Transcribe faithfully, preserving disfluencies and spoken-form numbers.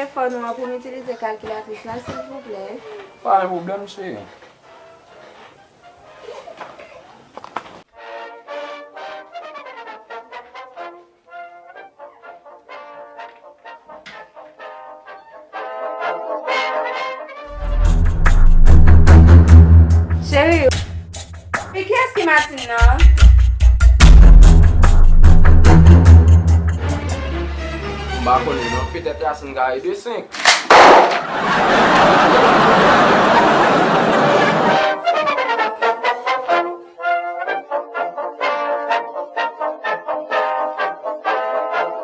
telefòn ou an pou m itilize kalkilatris la, silvouplè? Pa gen pwoblèm, cheri. Cheri, e kiyès ki Martine nan? M pa konnen non, petèt Yasmin ka ede senk.